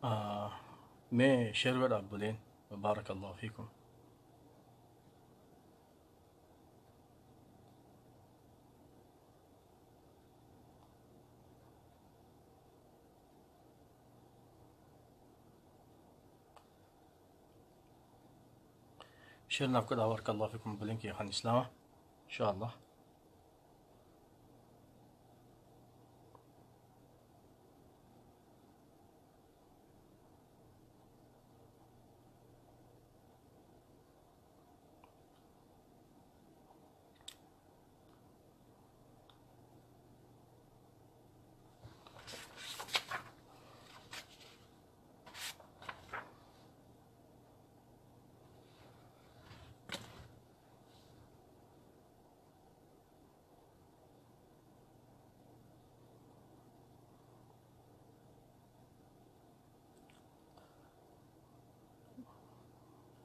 Mee share godhaa obboleen. Baarakallahu fiikum. Share naaf godhaa baarakallahu fiikum obboleen kiyya kan Islaamaa. Inshaa Allah.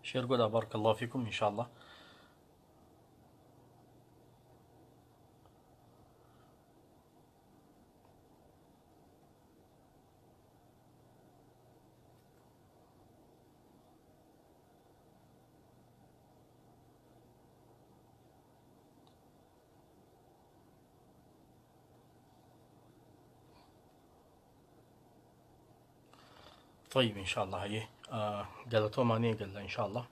Share godhaa baarakallahu fiikum inshaa Allah. طيب إن شاء الله هي قالتو ماني قال إن شاء الله.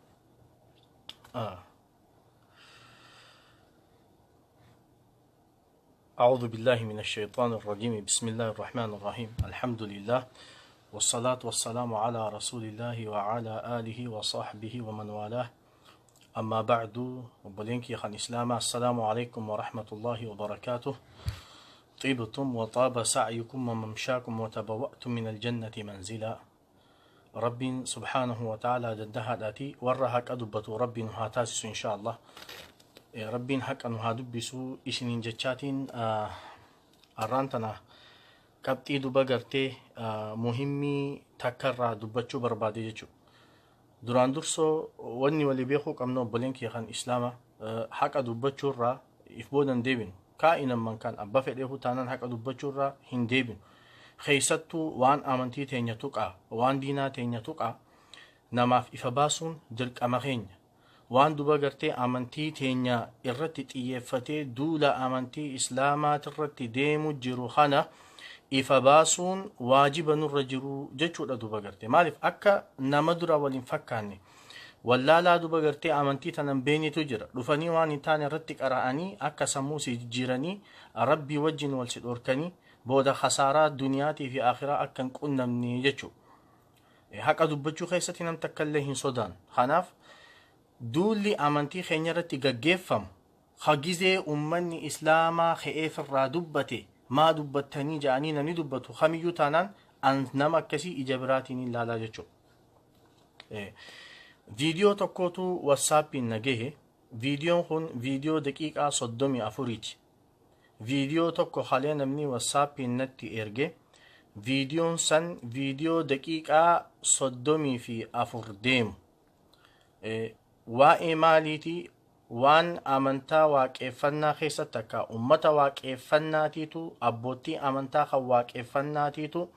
أعوذ بالله من الشيطان الرجيم. بسم الله الرحمن الرحيم. الحمد لله والصلاة والسلام على رسول الله وعلى آله وصحبه ومن والاه. أما بعد، وبلينكي خان إسلام، السلام عليكم ورحمة الله وبركاته. طيبتم وطاب سعيكم وممشاكم وتبوأتم من الجنة منزلا. رب سبحانه وتعالى جدها داتي ورها أدبتو رب هاتاسس إن شاء الله. رب حق أنه هادبسو إسنين جتشاتين أرانتنا كبتي دبغرتي مهمي تكرر دبتشو بربادي جتشو. duraan dursoo wanni walii beekuu qabnu obboleen kiyya kan Islaama haqa dubbachuurraa if boodan deebinu. Kaa'inan man kan abba fedheehu taanaan haqa dubbachuurraa hin deebinu. Keessattuu waan amantii teenya tuqaa, waan diinaa teenya tuqaa namaaf ifa baasuun dirqama keenya. Waan duba gartee amantii teenya irratti xiyyeeffatee duula amantii Islaamaatirratti deemu jiru kana ifa baasuun waajiba nurra jiru jechuudha duba gartee. Maaliif akka nama dura waliin fakkaanne wallaalaa duba gartee amantii tanan beenitu jira. Dhufanii waan hin taane irratti qara'anii akka sammuu si jijjiiranii rabbii wajjin wal si dhorkanii booda khasaaraa duniyaatii fi akhiraa akka hin qunnamne jechuudha. Haqa dubbachuu keessatti nam takka illee hin sodaan. Kanaaf duulli amantii keenya irratti gaggeeffamu hagizee ummanni Islaamaa ka'eef irraa dubbate maa dubbattanii ja'anii namni dubbatu kamiyyuu taanaan an nama akkasii ija biraatiin ilaalaa jechuudha. Viidiyoo tokkotu WhatsAppiin na gahe. Viidiyoon kun viidiyoo daqiiqaa 34ti. Viidiyoo tokko halee namni WhatsAppiin natti erge. Viidiyoon san viidiyoo daqiiqaa 34 deemu. Waa'ee maaliitii? Waan amantaa waaqeffannaa keessatti akka ummata waaqeffannaatiitu abbootii amantaa kan waaqeffannaatiitu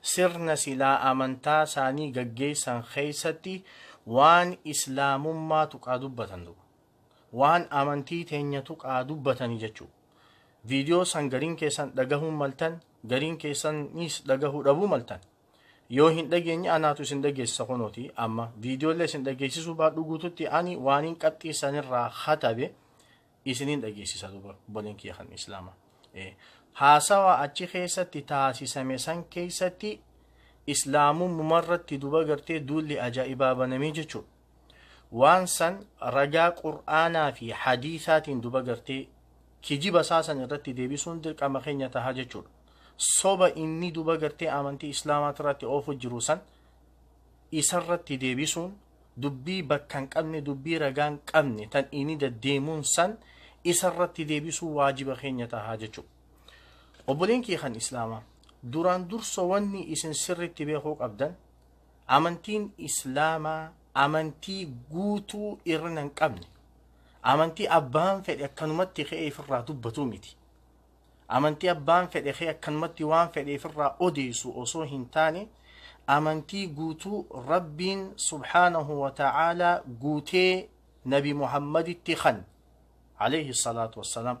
sirna silaa amantaa isaanii gaggeessan keessatti waan islaamummaa tuqaa dubbatan duba. Waan amantii teenya tuqaa dubbatanii jechuudha. Viidiyoo san gariin keessan dhagahuu maltan, gariin keessanis dhagahuu dhabuu maltan. Yoo hin dhageenye anaatu isin dhageessisa kunooti. Amma viidiyoolee isin dhageessisuu baadhu guututti ani waan hin qabxiisanirraa hatabe isinin dhageessisa duba obboleen kiyya kan Islaamaa. Haasawa achi keessatti taasisame san keessatti islaamummaarratti duba gartee duulli ajaa'ibaa banamee jechuudha. Waan san ragaa qur'aanaa fi hadiisaatiin duba gartee kijiba saasan irratti deebisuun dirqama keenya tahaa jechuudha. Soba inni duba gartee amantii Islaamaa irratti oofu jiru san isarratti deebisuun dubbii bakka hin qabne dubbii ragaa hin qabne tan inni deddeemuun san isarratti deebisuu waajiba keenya tahaa jechuudha. Obboleen kiyya kan Islaamaa duraan dursa wanni isin sirriitti beekuu qabdan amantiin Islaamaa amantii guutuu irra hin qabne amantii abbaan fedhe akkanumatti ka'ee ofirraa dubbatuu miti. Amantii abbaan fedhe ka'ee akkanumatti waan fedhe ofirraa odeessu osoo hin taane Amantii guutuu Rabbiin subhaanahu wa ta'aalaa guutee Nabi Muhammaditti kan alayhi salaatu wassalaam.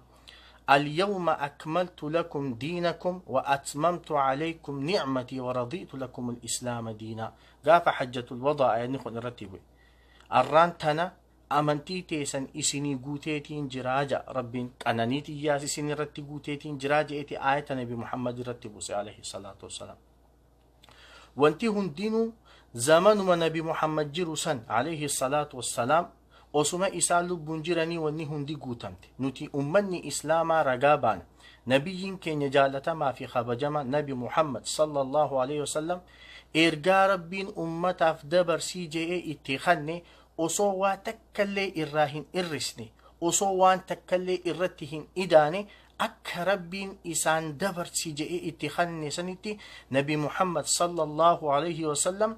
اليوم أكملت لكم دينكم وأتممت عليكم نعمتي ورضيت لكم الإسلام دينا. قاف حجة الوضع يعني خن رتبه الران تنا amantii teessan isinii guuteetiin jiraa ja'a Rabbiin, qananii xiyyaas isin irratti guuteetiin jiraa je'eeti aayata Nabi Muhammad irratti buuse alayhi salaatu wassalaam. Wanti hundinuu zamanuma Nabi Muhammad jiru san alayhi salaatu wassalaam osuma isaan lubbuun jiranii wanni hundi guutamte. Nuti ummanni islaamaa ragaa baana. Nabiyyiin keenya jaalatamaa fi kabajamaa Nabi Muhammad sallallahu alayhi wasallam ergaa Rabbiin ummataaf dabarsii je'ee itti kanne osoo waa takkallee irraa hin irrisne, osoo waan takkallee irratti hin idaane, akka Rabbiin isaan dabarsi je'ee itti kanne sanitti Nabi Muhammad sallallahu alayhi wasallam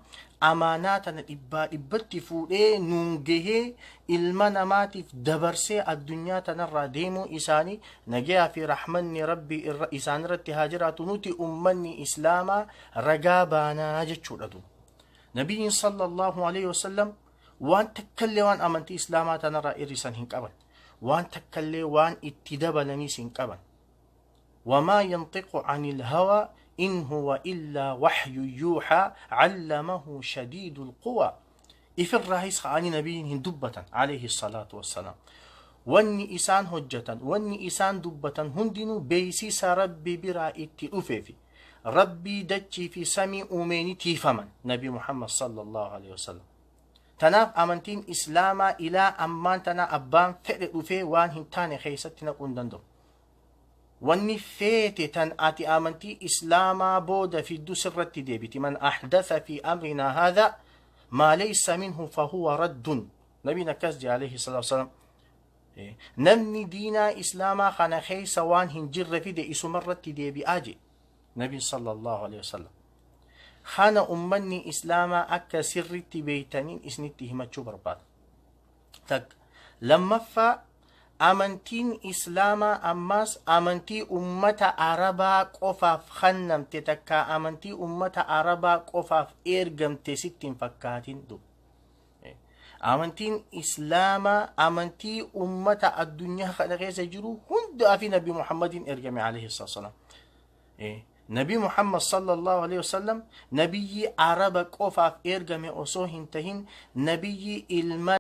amaanaa tana dhibbaa dhibbatti fuudhee nuun gahee ilma namaatiif dabarsee addunyaa tanarraa deemuu isaanii, nagayaa fi rahmanni Rabbii isaan irratti haa jiraatu, nuti ummanni islaamaa ragaa baanaa jechuudha duuba. Nabiyyiin sallallahu alayhi wasallam waan takkallee waan amantii islaamaa tanarraa irrisan hin qaban, waan takkallee waan itti dabalaniis hin qaban. وما ينطق عن الهوى إن هو إلا وحي يوحى علمه شديد القوى. إفر راهيس خاني نبي دبة عليه الصلاة والسلام. واني إسان هجة واني إسان دبة هندنو بيسيس ربي برا اتئففي ربي دجي في سمي أميني تيفمن نبي محمد صلى الله عليه وسلم. تناف أمنتين إسلاما إلى أمان تنا أبان فئر أفي وان هنتاني خيستنا قندندو. واني فيتي تن آتي آمنتي إسلاما بود في الدسرة ديبتي من أحدث في أمرنا هذا ما ليس منه فهو رد. نبينا كزدي عليه الصلاة والسلام نمني دينا إسلاما خانا خيس وان هنجر في دي إسمرة ديبي آجي نبي صلى الله عليه وسلم. خانا أمني إسلاما أكا سرتي بيتانين إسنتي همتشو برباد تك لما فا amantiin islaamaa ammas amantii ummata arabaa qofaaf kennamte takka amantii ummata arabaa qofaaf ergamte sitti hin fakkaatin du. Amantiin islaamaa amantii ummata addunyaa kana keessa jiru hundaa fi Nabi Muhammadin ergame alayhi salaam. Nabi Muhammad sallallahu alayhi wasallam nabiyyi araba qofaaf ergame osoo hin tahin nabiyyi ilma